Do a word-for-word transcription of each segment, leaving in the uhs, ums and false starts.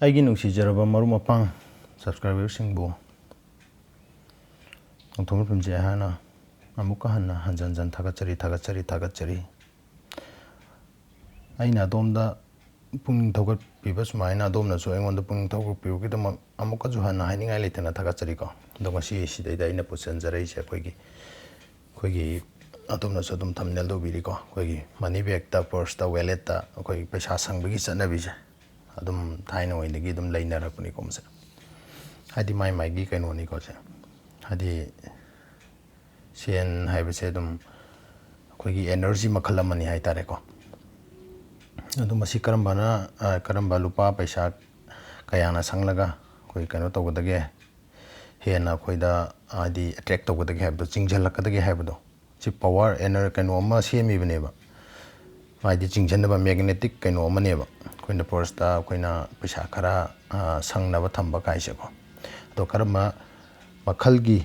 ꯑꯩꯒꯤ ꯅꯨꯡꯁꯤꯖꯔꯕ ꯃꯔꯨꯞ ꯃꯄꯥꯡ subscriberꯁꯤꯡꯕꯨ ꯅꯣꯡꯊꯣꯝꯕ ꯐꯤꯂꯝꯁꯦ ꯑꯩꯍꯥꯛꯅ ꯑꯃꯨꯛꯀ ꯍꯟꯅ ꯍꯟꯖꯟ ꯍꯟꯖꯟ ꯊꯥꯒꯠꯆꯔꯤ, ꯊꯥꯒꯠꯆꯔꯤ, ꯊꯥꯒꯠꯆꯔꯤ꯫ ꯑꯩꯅ ꯑꯗꯣꯝꯗ ꯄꯨꯛꯅꯤꯡ ꯊꯧꯒꯠꯄꯤꯕ ꯁꯨꯃꯥꯏꯅ ꯑꯗꯣꯝꯅꯁꯨ ꯑꯩꯉꯣꯟꯗ ꯄꯨꯛꯅꯤꯡ ꯊꯧꯒꯠꯄꯤꯕꯒꯤꯗꯃꯛ ꯑꯃꯨꯛꯀꯁꯨ ꯍꯟꯅ ꯍꯥꯏꯅꯤꯡꯉꯥꯏ ꯂꯩꯇꯅ ꯊꯥꯒꯠꯆꯔꯤꯀꯣ꯫ ꯑꯗꯣ ꯉꯁꯤ ꯁꯤꯗꯩꯗ ꯑꯩꯅ ꯄꯨꯁꯤꯟꯖꯔꯛꯏꯁꯦ ꯑꯩꯈꯣꯏꯒꯤ, ꯑꯩꯈꯣꯏꯒꯤ ꯑꯗꯣꯝꯅꯁꯨ ꯑꯗꯨꯝ thumbnailꯗ ꯎꯕꯤꯔꯤꯀꯣ, ꯑꯩꯈꯣꯏꯒꯤ money bagꯇ, purseꯇ, walletꯇ ꯑꯩꯈꯣꯏꯒꯤ ꯄꯩꯁꯥ ꯁꯪꯕꯒꯤ ꯆꯠꯅꯕꯤꯁꯦ ꯑꯗꯨꯝ ꯊꯥꯏꯅꯉꯩꯗꯒꯤ ꯑꯗꯨꯝ ꯂꯩꯅꯔꯛꯄꯅꯤꯀꯣ ꯃꯁꯦ꯫ ꯍꯥꯏꯗꯤ ꯃꯥꯏ ꯃꯥꯏꯒꯤ ꯀꯩꯅꯣꯅꯤꯀꯣ ꯁꯦ꯫ ꯍꯥꯏꯗꯤ ꯁꯦꯟ ꯍꯥꯏꯕꯁꯦ ꯑꯗꯨꯝ ꯑꯩꯈꯣꯏꯒꯤ energy ꯃꯈꯜ ꯑꯃꯅꯤ ꯍꯥꯏ ꯇꯥꯔꯦꯀꯣ꯫ ꯑꯗꯣ ꯃꯁꯤ ꯀꯔꯝꯕꯅ, ꯑ, ꯀꯔꯝꯕ ꯂꯨꯄꯥ ꯄꯩꯁꯥ ꯀꯌꯥꯅ ꯁꯪꯂꯒ ꯑꯩꯈꯣꯏ ꯀꯩꯅꯣ ꯇꯧꯒꯗꯒꯦ, ꯍꯦꯟꯅ ꯑꯩꯈꯣꯏꯗ ꯍꯥꯏꯗꯤ attract ꯇꯧꯒꯗꯒꯦ ꯍꯥꯏꯕꯗꯣ, ꯆꯤꯡꯁꯤꯜꯂꯛꯀꯗꯒꯦ ꯍꯥꯏꯕꯗꯣ, ꯁꯤ power ener-, ꯀꯩꯅꯣ ꯑꯃ ꯁꯦꯝꯃꯤꯕꯅꯦꯕ꯫ ꯍꯥꯏꯗꯤ ꯆꯤꯡꯁꯤꯟꯅꯕ magnetic ꯀꯩꯅꯣ ꯑꯃꯅꯦꯕ꯫ ꯑꯩꯈꯣꯏꯅ purseꯇ ꯑꯩꯈꯣꯏꯅ ꯄꯩꯁꯥ ꯈꯔ, ꯑ, ꯁꯪꯅꯕ ꯊꯝꯕ ꯀꯥꯏꯁꯦꯀꯣ꯫ ꯑꯗꯣ ꯀꯔꯝꯕ ꯃꯈꯜꯒꯤ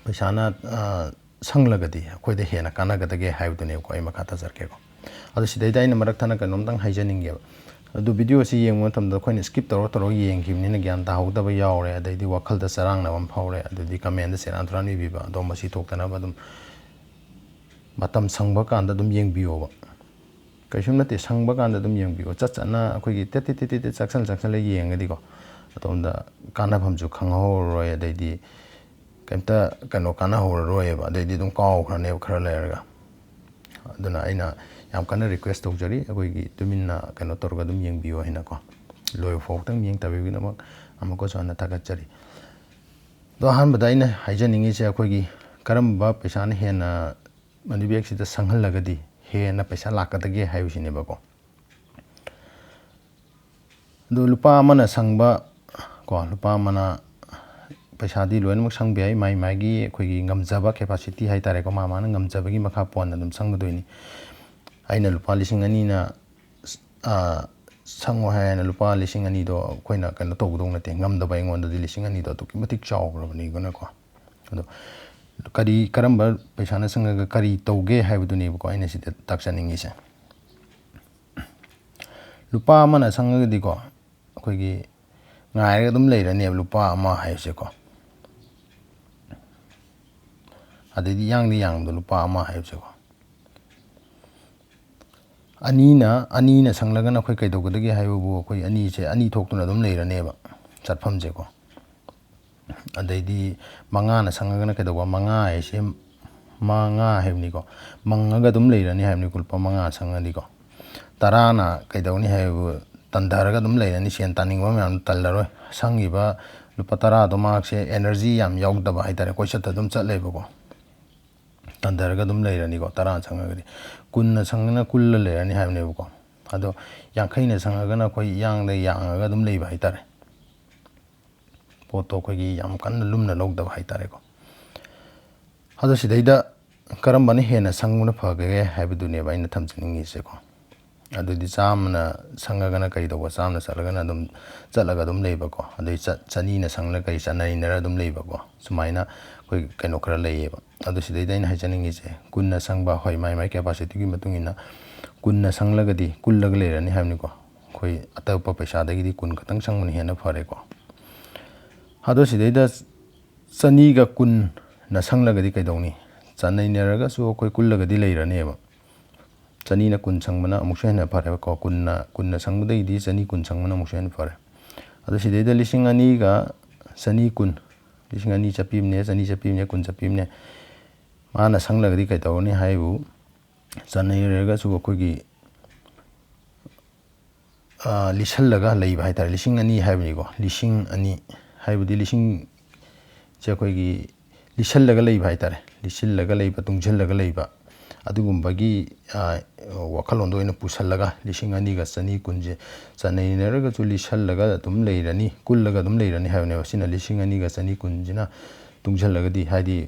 ꯄꯩꯁꯥꯅ, ꯑ, ꯁꯪꯂꯒꯗꯤ ꯑꯩꯈꯣꯏꯗ ꯍꯦꯟꯅ ꯀꯥꯟꯅꯒꯗꯒꯦ ꯍꯥꯏꯕꯗꯨꯅꯦꯕꯀꯣ ꯑꯩ ꯃꯈꯥ ꯇꯥꯖꯔꯛꯀꯦꯀꯣ꯫ ꯑꯗꯣ ꯁꯤꯗꯩꯗ ꯑꯩꯅ ꯃꯔꯛ ꯊꯠꯅ ꯀꯩꯅꯣꯝꯇꯪ ꯍꯥꯏꯖꯅꯤꯡꯉꯦꯕ꯫ ꯑꯗꯨ videoꯁꯤ ꯌꯦꯡꯕ ꯃꯇꯝꯗ ꯑꯩꯈꯣꯏꯅ skip ꯇꯧꯔ ꯇꯧꯔꯒ ꯌꯦꯡꯈꯤꯕꯅꯤꯅ ꯒ꯭ꯌꯥꯟ ꯇꯥꯍꯧꯗꯕ ꯌꯥꯎꯔꯦ, ꯑꯗꯩꯗꯤ ꯋꯥꯈꯜꯗ ꯆꯔꯥꯡꯅꯕ ꯑꯃ ꯐꯥꯎꯔꯦ, ꯑꯗꯨꯗꯤ commentꯗ ꯁꯦꯔꯥꯟ ꯇꯨꯔꯥꯟ ꯏꯕꯤꯕ꯫ ꯑꯗꯣ ꯃꯁꯤ ꯊꯣꯛꯇꯅꯕ ꯑꯗꯨꯝ ꯃꯇꯝ ꯁꯪꯕ ꯀꯥꯟꯗ ꯑꯗꯨꯝ ꯌꯦꯡꯕꯤꯌꯣꯕ꯫ ꯀꯩꯁꯨꯝ ꯅꯠꯇꯦ, ꯁꯪꯕ ꯀꯥꯟꯗ ꯑꯗꯨꯝ ꯌꯦꯡꯕꯤꯌꯣ꯫ ꯆꯠ ꯆꯠꯅ ꯑꯩꯈꯣꯏꯒꯤ ꯇꯦꯠ ꯇꯦꯠ ꯇꯦꯠ ꯇꯦꯠ ꯇꯦꯠ ꯆꯥꯛꯁꯜ ꯆꯥꯛꯁꯜꯂ ꯌꯦꯡꯉꯗꯤꯀꯣ, ꯑꯗꯣꯝꯗ ꯀꯥꯟꯅꯐꯝꯁꯨ ꯈꯪꯍꯧꯔꯔꯣꯏ, ꯑꯗꯩꯗꯤ ꯀꯩꯝꯇ ꯀꯩꯅꯣ ꯀꯥꯟꯅꯍꯧꯔꯔꯣꯏꯕ, ꯑꯗꯩꯗꯤ ꯑꯗꯨꯝ ꯀꯥꯎꯈ꯭ꯔꯅꯦꯕ ꯈꯔ ꯂꯩꯔꯒ꯫ ꯑꯗꯨꯅ ꯑꯩꯅ ꯌꯥꯝ ꯀꯟꯅ request ꯇꯧꯖꯔꯤ, ꯑꯩꯈꯣꯏꯒꯤ ꯇꯨꯃꯤꯟꯅ ꯀꯩꯅꯣ ꯇꯧꯔꯒ ꯑꯗꯨꯝ ꯌꯦꯡꯕꯤꯌꯨ ꯍꯥꯏꯅꯀꯣ꯫ ꯂꯣꯏꯕ ꯐꯥꯎꯕꯗꯪ ꯌꯦꯡꯊꯕꯤꯕꯒꯤꯗꯃꯛ ꯑꯃꯨꯛꯀꯁꯨ ꯍꯟꯅ ꯊꯥꯒꯠꯆꯔꯤ꯫ ꯑꯗꯣ ꯑꯍꯥꯟꯕꯗ ꯑꯩꯅ ꯍꯥꯏꯖꯅꯤꯡꯉꯤꯁꯦ ꯑꯩꯈꯣꯏꯒꯤ ꯀꯔꯝꯕ ꯄꯩꯁꯥꯅ ꯍꯦꯟꯅ money bagꯁꯤꯗ ꯁꯪꯍꯜꯂꯒꯗꯤ ꯍꯦꯟꯅ ꯄꯩꯁꯥ ꯂꯥꯛꯀꯗꯒꯦ ꯍꯥꯏꯕꯁꯤꯅꯦꯕꯀꯣ꯫ ꯑꯗꯣ ꯂꯨꯄꯥ ꯑꯃꯅ ꯁꯪꯕ ꯀꯣ, ꯂꯨꯄꯥ ꯑꯃꯅ ꯄꯩꯁꯥꯗꯤ ꯂꯣꯏꯅꯃꯛ ꯁꯪꯕ ꯌꯥꯏ, ꯃꯥꯏ ꯃꯥꯏꯒꯤ ꯑꯩꯈꯣꯏꯒꯤ ꯉꯝꯖꯕ capacity ꯍꯥꯏ ꯇꯥꯔꯦꯀꯣ, ꯃꯥ ꯃꯥꯅ ꯉꯝꯖꯕꯒꯤ ꯃꯈꯥ ꯄꯣꯟꯅ ꯑꯗꯨꯝ ꯁꯪꯒꯗꯣꯏꯅꯤ꯫ ꯑꯩꯅ ꯂꯨꯄꯥ ꯂꯤꯁꯤꯡ ꯑꯅꯤꯅ, ꯑ, ꯁꯪꯉꯣ ꯍꯥꯏꯅ ꯂꯨꯄꯥ ꯂꯤꯁꯤꯡ ꯑꯅꯤꯗꯣ ꯑꯩꯈꯣꯏꯅ ꯀꯩꯅꯣ ꯇꯧꯒꯗꯧ ꯅꯠꯇꯦ, ꯉꯝꯗꯕ ꯑꯩꯉꯣꯟꯗꯗꯤ ꯂꯤꯁꯤꯡ ꯑꯅꯤꯗꯣ ꯑꯗꯨꯛꯀꯤ ꯃꯇꯤꯛ ꯆꯥꯎꯈ꯭ꯔꯕꯅꯤꯗꯅꯀꯣ꯫ ꯑꯗꯣ ꯀꯔꯤ, ꯀꯔꯝꯕ ꯄꯩꯁꯥꯅ ꯁꯪꯉꯒ ꯀꯔꯤ ꯇꯧꯒꯦ ꯍꯥꯏꯕꯗꯨꯅꯦꯕꯀꯣ ꯑꯩꯅ ꯁꯤꯗ ꯇꯥꯛꯆꯅꯤꯡꯉꯤꯁꯦ꯫ ꯂꯨꯄꯥ ꯑꯃꯅ ꯁꯪꯉꯒꯗꯤꯀꯣ, ꯑꯩꯈꯣꯏꯒꯤ ꯉꯥꯏꯔꯒ ꯑꯗꯨꯝ ꯂꯩꯔꯅꯦꯕ ꯂꯨꯄꯥ ꯑꯃ ꯍꯥꯏꯕꯁꯦꯀꯣ꯫ ꯑꯗꯩꯗꯤ ꯌꯥꯡꯗꯤ ꯌꯥꯡꯕꯗꯣ ꯂꯨꯄꯥ ꯑꯃ ꯍꯥꯏꯕꯁꯦꯀꯣ꯫ ꯑꯅꯤꯅ, ꯑꯅꯤꯅ ꯁꯪꯂꯒꯅ ꯑꯩꯈꯣꯏ ꯀꯩꯗꯧꯒꯗꯒꯦ ꯍꯥꯏꯕꯕꯨ, ꯑꯩꯈꯣꯏ ꯑꯅꯤꯁꯦ ꯑꯅꯤ ꯊꯣꯛꯇꯨꯅ ꯑꯗꯨꯝ ꯂꯩꯔꯅꯦꯕ ꯆꯠꯐꯝꯁꯦꯀꯣ꯫ ꯑꯗꯩꯗꯤ ꯃꯉꯥꯅ ꯁꯪꯉꯒꯅ ꯀꯩꯗꯧꯕ? ꯃꯉꯥ ꯍꯥꯏꯁꯦ ꯃꯉꯥ ꯍꯥꯏꯕꯅꯤꯀꯣ꯫ ꯃꯪꯉꯒ ꯑꯗꯨꯝ ꯂꯩꯔꯅꯤ ꯍꯥꯏꯕꯅꯤꯀꯣ, ꯂꯨꯄꯥ ꯃꯉꯥ ꯁꯪꯉꯗꯤꯀꯣ꯫ ꯇꯔꯥꯅ ꯀꯩꯗꯧꯅꯤ ꯍꯥꯏꯕꯕꯨ, ꯇꯟꯊꯔꯒ ꯑꯗꯨꯝ ꯂꯩꯔꯅꯤ, ꯁꯦꯟ ꯇꯥꯅꯤꯡꯕ ꯃꯌꯥꯝꯗꯣ ꯇꯜꯂꯔꯣꯏ꯫ ꯁꯪꯉꯤꯕ ꯂꯨꯄꯥ ꯇꯔꯥꯗꯣ ꯃꯍꯥꯛꯁꯦ energy ꯌꯥꯝ ꯌꯥꯎꯗꯕ ꯍꯥꯏꯇꯥꯔꯦ, ꯀꯣꯏꯆꯠꯇ ꯑꯗꯨꯝ ꯆꯠ ꯂꯩꯕꯀꯣ꯫ ꯇꯟꯊꯔꯒ ꯑꯗꯨꯝ ꯂꯩꯔꯅꯤꯀꯣ, ꯇꯔꯥ ꯁꯪꯉꯒꯗꯤ꯫ ꯀꯨꯟꯅ ꯁꯪꯉꯒꯅ ꯀꯨꯜꯂ ꯂꯩꯔꯅꯤ ꯍꯥꯏꯕꯅꯦꯕꯀꯣ꯫ ꯑꯗꯣ ꯌꯥꯡꯈꯩꯅ ꯁꯪꯉꯒꯅ ꯑꯩꯈꯣꯏ ꯌꯥꯡꯗ ꯌꯥꯡꯉꯒ ꯑꯗꯨꯝ ꯂꯩꯕ ꯍꯥꯏꯇꯥꯔꯦ꯫ ꯄꯣꯠꯇꯣ ꯑꯩꯈꯣꯏꯒꯤ ꯌꯥꯝ ꯀꯟꯅ ꯂꯨꯝꯅ ꯂꯧꯗꯕ ꯍꯥꯏꯇꯥꯔꯦꯀꯣ꯫ ꯑꯗꯣ ꯁꯤꯗꯩꯗ ꯀꯔꯝꯕꯅ ꯍꯦꯟꯅ ꯁꯪꯕꯅ ꯐꯒꯦ ꯍꯥꯏꯕꯗꯨꯅꯦꯕ ꯑꯩꯅ ꯊꯝꯖꯅꯤꯡꯉꯤꯁꯦꯀꯣ꯫ ꯑꯗꯨꯗꯤ ꯆꯥꯝꯃꯅ ꯁꯪꯉꯒꯅ ꯀꯔꯤ ꯇꯧꯕ? ꯆꯥꯝꯃꯅ ꯆꯠꯂꯒꯅ ꯑꯗꯨꯝ, ꯆꯠꯂꯒ ꯑꯗꯨꯝ ꯂꯩꯕꯀꯣ꯫ ꯑꯗꯩ ꯆ-, ꯆꯅꯤꯅ ꯁꯪꯂꯒ ꯀꯔꯤ ꯆꯠꯅꯔꯤꯅꯔ ꯑꯗꯨꯝ ꯂꯩꯕꯀꯣ꯫ ꯁꯨꯃꯥꯏꯅ ꯑꯩꯈꯣꯏ ꯀꯩꯅꯣ ꯈꯔ ꯂꯩꯌꯦꯕ꯫ ꯑꯗꯣ ꯁꯤꯗꯩꯗ ꯑꯩꯅ ꯍꯥꯏꯖꯅꯤꯡꯉꯤꯁꯦ, ꯀꯨꯟꯅ ꯁꯪꯕ, ꯍꯣꯏ, ꯃꯥꯏ ꯃꯥꯏ capacityꯒꯤ ꯃꯇꯨꯡ ꯏꯟꯅ ꯀꯨꯟꯅ ꯁꯪꯂꯒꯗꯤ ꯀꯨꯜꯂꯒ ꯂꯩꯔꯅꯤ ꯍꯥꯏꯕꯅꯤꯀꯣ꯫ ꯑꯩꯈꯣꯏ ꯑꯇꯣꯞꯄ ꯄꯩꯁꯥꯗꯒꯤꯗꯤ ꯀꯨꯟ ꯈꯛꯇꯪ ꯁꯪꯕꯅ ꯍꯦꯟꯅ ꯐꯔꯦꯀꯣ꯫ ꯑꯗꯣ ꯁꯤꯗꯩꯗ ꯆꯅꯤꯒ ꯀꯨꯟꯅ ꯁꯪꯂꯒꯗꯤ ꯀꯩꯗꯧꯅꯤ? ꯆꯠꯅꯩꯅꯔꯒꯁꯨ ꯑꯩꯈꯣꯏ ꯀꯨꯜꯂꯒꯗꯤ ꯂꯩꯔꯅꯦꯕ꯫ ꯆꯅꯤꯅ ꯀꯨꯟ ꯁꯪꯕꯅ ꯑꯃꯨꯛꯁꯨ ꯍꯦꯟꯅ ꯐꯔꯦꯕꯀꯣ꯫ ꯀꯨꯟꯅ, ꯀꯨꯟꯅ ꯁꯪꯕꯗꯒꯤꯗꯤ ꯆꯅꯤ ꯀꯨꯟ ꯁꯪꯕꯅ ꯑꯃꯨꯛꯁꯨ ꯍꯦꯟꯅ ꯐꯔꯦ꯫ ꯑꯗꯣ ꯁꯤꯗꯩꯗ ꯂꯤꯁꯤꯡ ꯑꯅꯤꯒ ꯆꯅꯤ ꯀꯨꯟ, ꯂꯤꯁꯤꯡ ꯑꯅꯤ ꯆꯠꯄꯤ ꯑꯃꯅꯦ, ꯆꯅꯤ ꯆꯠꯄꯤ ꯑꯃꯅꯦ, ꯀꯨꯟ ꯆꯠꯄꯤ ꯑꯃꯅꯦ, ꯃꯥꯅ ꯁꯪꯂꯒꯗꯤ ꯀꯩꯗꯧꯔꯅꯤ ꯍꯥꯏꯕꯨ, ꯆꯠꯅꯩꯅꯔꯒꯁꯨ ꯑꯩꯈꯣꯏꯒꯤ ꯑ, ꯂꯤꯁꯜꯂꯒ ꯂꯩꯕ ꯍꯥꯏꯇꯥꯔꯦ꯫ ꯂꯤꯁꯤꯡ ꯑꯅꯤ ꯍꯥꯏꯕꯅꯤꯀꯣ, ꯂꯤꯁꯤꯡ ꯑꯅꯤ ꯍꯥꯏꯕꯗꯤ ꯂꯤꯁꯤꯡꯁꯦ ꯑꯩꯈꯣꯏꯒꯤ ꯂꯤꯁꯜꯂꯒ ꯂꯩꯕ ꯍꯥꯏꯇꯥꯔꯦ꯫ ꯂꯤꯁꯤꯜꯂꯒ ꯂꯩꯕ, ꯇꯨꯡꯁꯤꯜꯂꯒ ꯂꯩꯕ, ꯑꯗꯨꯒꯨꯝꯕꯒꯤ, ꯑ, ꯋꯥꯈꯜꯂꯣꯟꯗꯣ ꯑꯣꯏꯅ ꯄꯨꯁꯜꯂꯒ ꯂꯤꯁꯤꯡ ꯑꯅꯤꯒ ꯆꯅꯤ ꯀꯨꯟꯁꯦ ꯆꯠꯅꯩꯅꯔꯒꯁꯨ ꯂꯤꯁꯜꯂꯒ ꯑꯗꯨꯝ ꯂꯩꯔꯅꯤ, ꯀꯨꯜꯂꯒ ꯑꯗꯨꯝ ꯂꯩꯔꯅꯤ ꯍꯥꯏꯕꯅꯦꯕ꯫ ꯁꯤꯅ ꯂꯤꯁꯤꯡ ꯑꯅꯤꯒ ꯆꯅꯤ ꯀꯨꯟꯁꯤꯅ ꯇꯨꯡꯁꯤꯜꯂꯒꯗꯤ, ꯍꯥꯏꯗꯤ,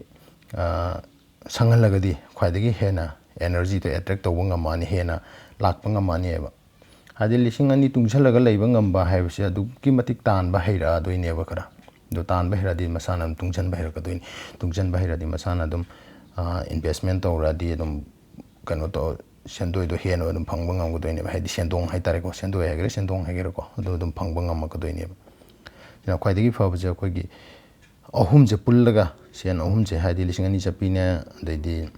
ꯑ, ꯁꯪꯍꯜꯂꯒꯗꯤ ꯈ꯭ꯋꯥꯏꯗꯒꯤ ꯍꯦꯟꯅ energyꯗꯣ attract ꯇꯧꯕ ꯉꯝꯃꯛꯑꯅꯤ, ꯍꯦꯟꯅ ꯂꯥꯛꯄ ꯉꯝꯃꯛꯑꯅꯤꯕ꯫ ꯍꯥꯏꯗꯤ ꯂꯤꯁꯤꯡ ꯑꯅꯤ ꯇꯨꯡꯁꯤꯜꯂꯒ ꯂꯩꯕ ꯉꯝꯕ ꯍꯥꯏꯕꯁꯦ ꯑꯗꯨꯛꯀꯤ ꯃꯇꯤꯛ ꯇꯥꯟꯕ ꯍꯩꯔꯛꯑꯗꯣꯏꯅꯦꯕ ꯈꯔ꯫ ꯑꯗꯣ ꯇꯥꯟꯕ ꯍꯩꯔꯛꯑꯗꯤ ꯃꯁꯥꯅ ꯑꯗꯨꯝ ꯇꯨꯡꯁꯤꯟꯕ ꯍꯩꯔꯛꯀꯗꯣꯏꯅꯤ꯫ ꯇꯨꯡꯁꯤꯟꯕ ꯍꯩꯔꯛꯑꯗꯤ ꯃꯁꯥꯅ ꯑꯗꯨꯝ, ꯑ, investment ꯇꯧꯔꯛꯑꯗꯤ ꯑꯗꯨꯝ ꯀꯩꯅꯣ ꯇꯧ-, ꯁꯦꯟꯗꯣꯏꯗꯣ ꯍꯦꯟꯅ ꯑꯗꯨꯝ ꯐꯪꯕ ꯉꯝꯒꯗꯣꯏꯅꯦꯕ꯫ ꯍꯥꯏꯗꯤ ꯁꯦꯟꯗꯣꯡ ꯍꯥꯏꯇꯥꯔꯦꯀꯣ, ꯁꯦꯟꯗꯣꯏ ꯍꯥꯏꯒꯦꯔꯥ, ꯁꯦꯟꯗꯣꯡ ꯍꯥꯏꯒꯦꯔꯥꯀꯣ, ꯑꯗꯨ ꯑꯗꯨꯝ ꯐꯪꯕ ꯉꯝꯃꯛꯀꯗꯣꯏꯅꯦꯕ꯫ ꯁꯤꯅ ꯈ꯭ꯋꯥꯏꯗꯒꯤ ꯐꯕꯁꯦ ꯑꯩꯈꯣꯏꯒꯤ ꯑꯍꯨꯝꯁꯦ ꯄꯨꯜꯂꯒ, ꯁꯦꯟ ꯑꯍꯨꯝꯁꯦ, ꯍꯥꯏꯗꯤ ꯂꯤꯁꯤꯡ ꯑꯅꯤ ꯆꯠꯄꯤꯅꯦ, ꯑꯗꯩꯗꯤ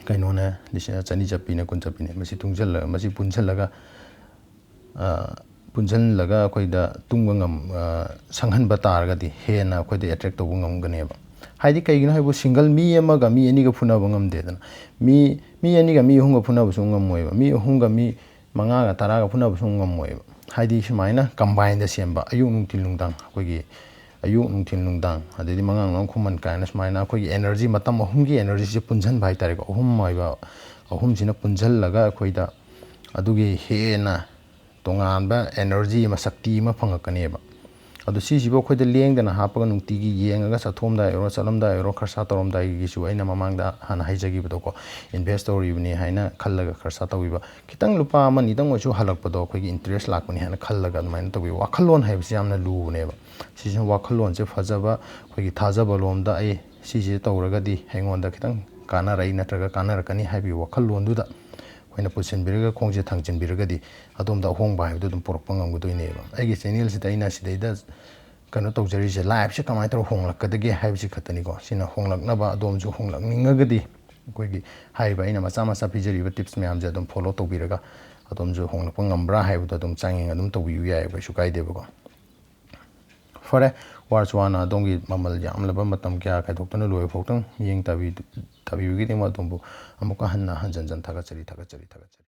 ꯀꯩꯅꯣꯅꯦ, ꯂꯤꯁꯤꯡ ꯆꯅꯤ ꯆꯠꯄꯤꯅꯦ, ꯀꯨꯟ ꯆꯠꯄꯤꯅꯦ, ꯃꯁꯤ ꯇꯨꯡꯁꯤꯜꯂꯒ, ꯃꯁꯤ ꯄꯨꯟꯁꯤꯜꯂꯒ, ꯑ, ꯄꯨꯟꯁꯤꯜꯂꯒ ꯑꯩꯈꯣꯏꯗ ꯇꯨꯡꯕ ꯉꯝ-, ꯑ, ꯁꯪꯍꯟꯕ ꯇꯥꯔꯒꯗꯤ ꯍꯦꯟꯅ ꯑꯩꯈꯣꯏꯗ attract ꯇꯧꯕ ꯉꯝꯒꯅꯦꯕ꯫ ꯍꯥꯏꯗꯤ ꯀꯩꯒꯤꯅꯣ ꯍꯥꯏꯕꯨ single ꯃꯤ ꯑꯃꯒ ꯃꯤ ꯑꯅꯤꯒ ꯐꯨꯅꯕ ꯉꯝꯗꯦꯗꯅ꯫ ꯃꯤ, ꯃꯤ ꯑꯅꯤꯒ ꯃꯤ ꯑꯍꯨꯝꯒ ꯐꯨꯅꯕꯁꯨ ꯉꯝꯃꯣꯏꯕ꯫ ꯃꯤ ꯑꯍꯨꯝꯒ ꯃꯤ ꯃꯉꯥꯒ ꯇꯔꯥꯒ ꯐꯨꯅꯕꯁꯨ ꯉꯝꯃꯣꯏꯕ꯫ ꯍꯥꯏꯗꯤ ꯁꯨꯃꯥꯏꯅ combine ꯗ ꯁꯦꯝꯕ, ꯑꯌꯨꯛ ꯅꯨꯡꯊꯤꯜ ꯅꯨꯡꯗꯥꯡ, ꯑꯩꯈꯣꯏꯒꯤ ꯑꯌꯨꯛ ꯅꯨꯡꯊꯤꯜ ꯅꯨꯡꯗꯥꯡ, ꯑꯗꯩꯗꯤ ꯃꯉꯥꯡ ꯂꯣꯟ ꯈꯨꯃꯟ ꯀꯥꯏꯅ ꯁꯨꯃꯥꯏꯅ ꯑꯩꯈꯣꯏꯒꯤ energy, ꯃꯇꯝ ꯑꯍꯨꯝꯒꯤ energy ꯁꯦ ꯄꯨꯟꯁꯤꯟꯕ ꯍꯥꯏꯇꯥꯔꯦꯀꯣ꯫ ꯑꯍꯨꯝ ꯍꯥꯏꯕ, ꯑꯍꯨꯝꯁꯤꯅ ꯄꯨꯟꯁꯤꯜꯂꯒ ꯑꯩꯈꯣꯏꯗ ꯑꯗꯨꯒꯤ ꯍꯦꯟꯅ ꯇꯣꯉꯥꯟꯕ energy ꯑꯃ, ꯁꯛꯇꯤ ꯑꯃ ꯐꯪꯉꯛꯀꯅꯦꯕ꯫ ꯑꯗꯣ ꯁꯤꯁꯤꯕꯨ ꯑꯩꯈꯣꯏꯗ ꯂꯦꯡꯗꯅ ꯍꯥꯞꯄꯒ ꯅꯨꯡꯇꯤꯒꯤ ꯌꯦꯡꯉꯒ ꯆꯠꯊꯣꯛꯑꯝꯗꯥꯏ ꯑꯣꯏꯔꯣ, ꯆꯠꯂꯝꯗꯥꯏ ꯑꯣꯏꯔꯣ, ꯈꯔꯁꯥ ꯇꯧꯔꯝꯗꯥꯏꯒꯤꯁꯨ ꯑꯩꯅ ꯃꯃꯥꯡꯗ ꯍꯥꯟꯅ ꯍꯥꯏꯖꯈꯤꯕꯗꯣꯀꯣ, invest ꯇꯧꯔꯤꯕꯅꯤ ꯍꯥꯏꯅ ꯈꯜꯂꯒ ꯈꯔꯁꯥ ꯇꯧꯕꯤꯕ꯫ ꯈꯤꯇꯪ ꯂꯨꯄꯥ ꯑꯃ ꯑꯅꯤꯗꯪ ꯑꯣꯏꯁꯨ ꯍꯜꯂꯛꯄꯗꯣ ꯑꯩꯈꯣꯏꯒꯤ interest ꯂꯥꯛꯄꯅꯤ ꯍꯥꯏꯅ ꯈꯜꯂꯒ ꯑꯗꯨꯃꯥꯏꯅ ꯇꯧꯕꯤꯕ꯫ ꯋꯥꯈꯜꯂꯣꯟ ꯍꯥꯏꯕꯁꯤ ꯌꯥꯝꯅ ꯂꯨꯕꯅꯦꯕ꯫ ꯁꯤꯁꯤꯅ ꯋꯥꯈꯜꯂꯣꯟꯁꯦ ꯐꯖꯕ, ꯑꯩꯈꯣꯏꯒꯤ ꯊꯥꯖꯕ ꯂꯣꯝꯗ, "ꯑꯩ ꯁꯤꯁꯦ ꯇꯧꯔꯒꯗꯤ ꯑꯩꯉꯣꯟꯗ ꯈꯤꯇꯪ ꯀꯥꯟꯅꯔꯛꯏ ꯅꯠꯇ꯭ꯔꯒ ꯀꯥꯟꯅꯔꯛꯀꯅꯤ" ꯍꯥꯏꯕꯒꯤ ꯋꯥꯈꯜꯂꯣꯟꯗꯨꯗ ꯑꯩꯈꯣꯏꯅ ꯄꯨꯁꯤꯟꯕꯤꯔꯒ, ꯈꯣꯡꯁꯦ ꯊꯥꯡꯖꯤꯟꯕꯤꯔꯒꯗꯤ ꯑꯗꯣꯝꯗ ꯑꯍꯣꯡꯕ ꯍꯥꯏꯕꯗꯨ ꯑꯗꯨꯝ ꯄꯨꯔꯛꯄ ꯉꯝꯒꯗꯣꯏꯅꯦꯕ꯫ ꯑꯩꯒꯤ channel ꯁꯤꯗ ꯑꯩꯅ ꯁꯤꯗꯩꯗ ꯀꯩꯅꯣ ꯇꯧꯖꯔꯤꯁꯦ, life ꯁꯦ ꯀꯃꯥꯏꯅ ꯇꯧꯔ ꯍꯣꯡꯂꯛꯀꯗꯒꯦ ꯍꯥꯏꯕꯁꯤ ꯈꯛꯇꯅꯤꯀꯣ꯫ ꯁꯤꯅ ꯍꯣꯡꯂꯛꯅꯕ ꯑꯗꯣꯝꯁꯨ ꯍꯣꯡꯂꯛꯅꯤꯡꯉꯒꯗꯤ, ꯑꯩꯈꯣꯏꯒꯤ ꯍꯥꯏꯔꯤꯕ ꯑꯩꯅ ꯃꯆꯥ ꯃꯆꯥ ꯄꯤꯖꯔꯤꯕ tips ꯃꯌꯥꯝꯁꯦ ꯑꯗꯨꯝ follow ꯇꯧꯕꯤꯔꯒ ꯑꯗꯣꯝꯁꯨ ꯍꯣꯡꯂꯛꯄ ꯉꯝꯕ꯭ꯔꯥ ꯍꯥꯏꯕꯗꯣ ꯑꯗꯨꯝ ꯆꯥꯡꯌꯦꯡ ꯑꯗꯨꯝ ꯇꯧꯕꯤꯌꯨ ꯌꯥꯏꯌꯦꯕ, ꯀꯩꯁꯨ ꯀꯥꯏꯗꯦꯕꯀꯣ꯫ ꯐꯔꯦ, ꯋꯥꯔꯁꯨ ꯋꯥꯅ ꯑꯗꯣꯝꯒꯤ ꯃꯃꯜ ꯌꯥꯝꯂꯕ ꯃꯇꯝ ꯀꯌꯥ ꯈꯥꯏꯗꯣꯛꯇꯨꯅ ꯂꯣꯏꯕ ꯐꯥꯎꯗꯪ ꯃꯤꯠꯌꯦꯡ ꯇꯥꯕꯤ-, ꯇꯥꯕꯤꯕꯒꯤꯗꯃꯛ ꯑꯗꯣꯝꯕꯨ ꯑꯃꯨꯛꯀ ꯍꯟꯅ ꯍꯟꯖꯟ ꯍꯟꯖꯟ ꯊꯥꯒꯠꯆꯔꯤ, ꯊꯥꯒꯠꯆꯔꯤ, ꯊꯥꯒꯠꯆꯔꯤ꯫